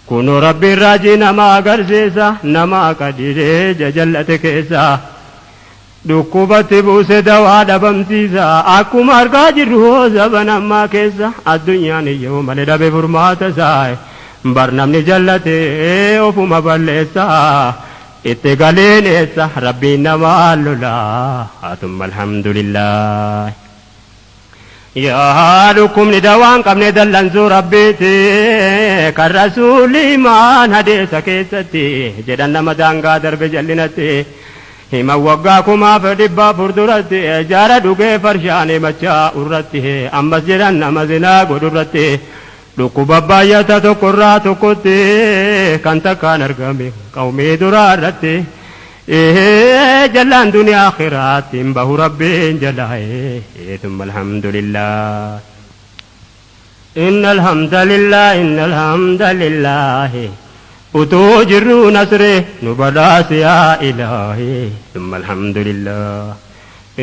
Kunoo Rabbiin raajii nama agarsiisa nama qadiree jajallate keessa. Dhukkubatti buuse dawaa dhabamsiisa akkuma argaa jirru zaban ammaa keessa addunyaan iyyuu malee dhabe furmaata isaa bar namni jallate ofuma balleessa itti galeen eessa Rabbiin namaa lola hatumma alhamdulillah. Yaa dhukkubni dawaan qabne dallansuu Rabbiiti kan rasuulli imaan hadeessa keessatti jedhan nama daangaa darbe jallinatti himan waggaa 1400 duratti jaara dhugee farshaan himachaa urratti ammas jedhan nama zinaa godhurratti dhukkuba baay'ata tokkorraa tokkotti kan takkaan argame qawmii duraa irratti jallaan duniyaa akhiraatti hin bahu Rabbiin jalaa thumma alhamdulillah. Inna alhamdulillah inna alhamdulillah utuu jirruu nasri nu badhaasi yaa ilaahi thumma alhamdulillah.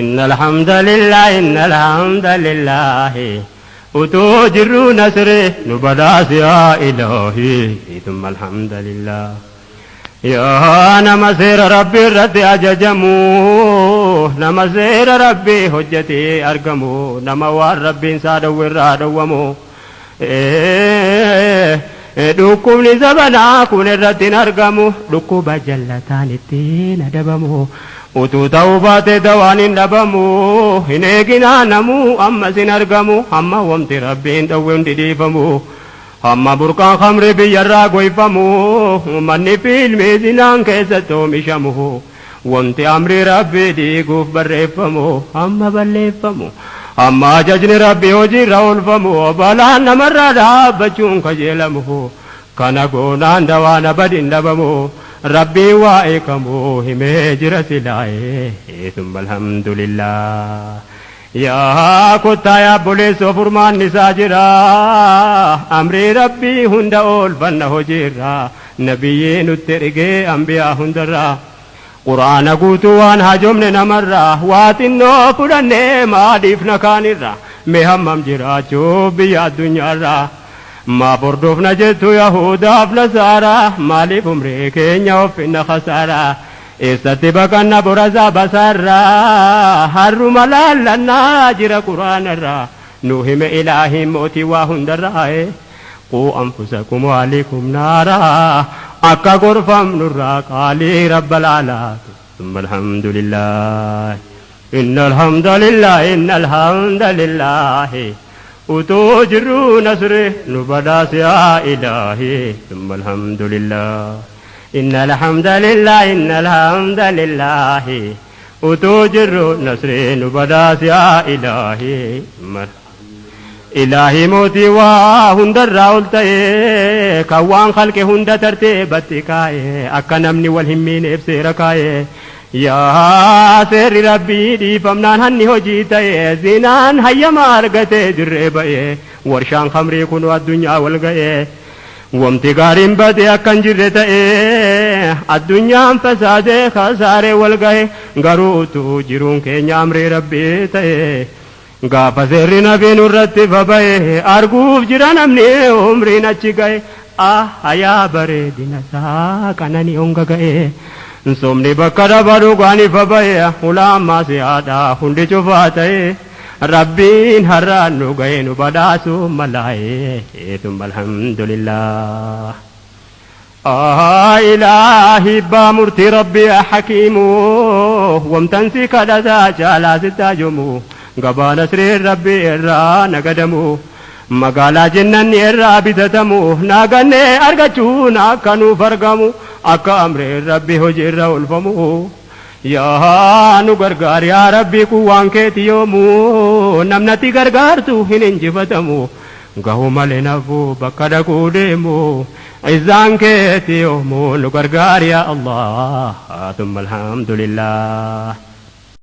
Inna alhamdulillah inna alhamdulillah utuu jirruu nasri nu badhaasi yaa ilaahi thumma alhamdulillah. Yaa nama seera Rabbii irratti ajajamu nama seera Rabbii hojjetee argamu nama waan Rabbiin isaa dhowwe irraa dhowwamu dhukkubni zabanaa kun irratti hin argamu dhukkuba jallataan ittiin adabamu utuu ta'uu baate dawaan hin dhabamu hin eeginaa namuu ammas hin argamu hamma wamti Rabbiin dhowwe hundi dhiifamu. Hamma burqaan khamri biyyarraa goyfamu manni fiilmii zinaan keessatti oomishamu wanti amri Rabbii diiguuf barreeffamu hamma balleeffamu hamma ajajni Rabbii hojiirra oolfamu balaan namarraa dhaabbachuun kajeelamu kana goonaan dawaan abadin dhabamu Rabbiin waa'ee kamuu himee jira silaa'ee thumma alhamdulillah. Yaa kottaa yaa obboleessoo furmaanni isaa jira amrii Rabbii hunda oolfanna hojiirra nabiyyii nutti ergee anbiyaa hundarra quraana guutuu waan haajomne namarra waa xinnoo fudhannee maaliif na kaanirra mee hammam jiraachuu biyya addunyaarra maaf hordofna jettu yahudaaf nasaaraa maaliif umrii keenya offinna khasaaraa eessatti baqanna borasaa basaarraa harruma laallannaa jira quraanarraa nu hime ilaahiin mootii waa hundarraa quu anfusakum waalikum naaraa akka gorfamnurraa qaalii rabba laalaa thumma alhamdulillah inna alhamdulillah inna alhamdulillah utuu jirruu nasri nu badhaase yaa ilaahi thumma alhamdulillah. Inna alhamdulillah inna alhamdulillah utuu jirru nasri nu badhaase yaa ilaahi. Ilaahi mootii waa hundarraa ol ta'e kan waan khalqe hunda tartiibatti kaa'e akka namni wal hin miineef seera kaa'e yaa seerri Rabbii dhiifamnaan hanni hojii ta'e zinaan hayyama argate dirree ba'e warshaan khamrii kun addunyaa wal ga'e wamti gaariin bade akka hin jirre ta'e addunyaan fasaadee khasaaree wal ga'e garuu utuu jiruun keenya amrii Rabbii ta'e gaafa seerri nabii nurratti baba'e arguuf jira namni umriin achi ga'e ah yaa bareedina isaa qananii honga ga'e somni bakka dhaba dhugaan ifa ba'e hulaan maasiyaadha hundi cufaa ta'e Rabbiin har'aan nu ga'e nu badhaasu malaa'e thumma alhamdulillah. Ilaahi baa murtii Rabbii hakiimu wamtansi kadhataa caalaa sittaajomu gabaa nasriin Rabbii irraa nagadamu magaalaa jennanni irraa bitatamu nagannee argachuun akka nuuf argamu akka amriin Rabbii hojiirra oolfamu yaa nu gargaar yaa Rabbii kun waan keeti yoomu namnatti gargaartu hin injifatamu gahu malee nafu bakka dhaquu deemu izzaan keeti yoomu nu gargaar yaa Allah thumma alhamdulillah.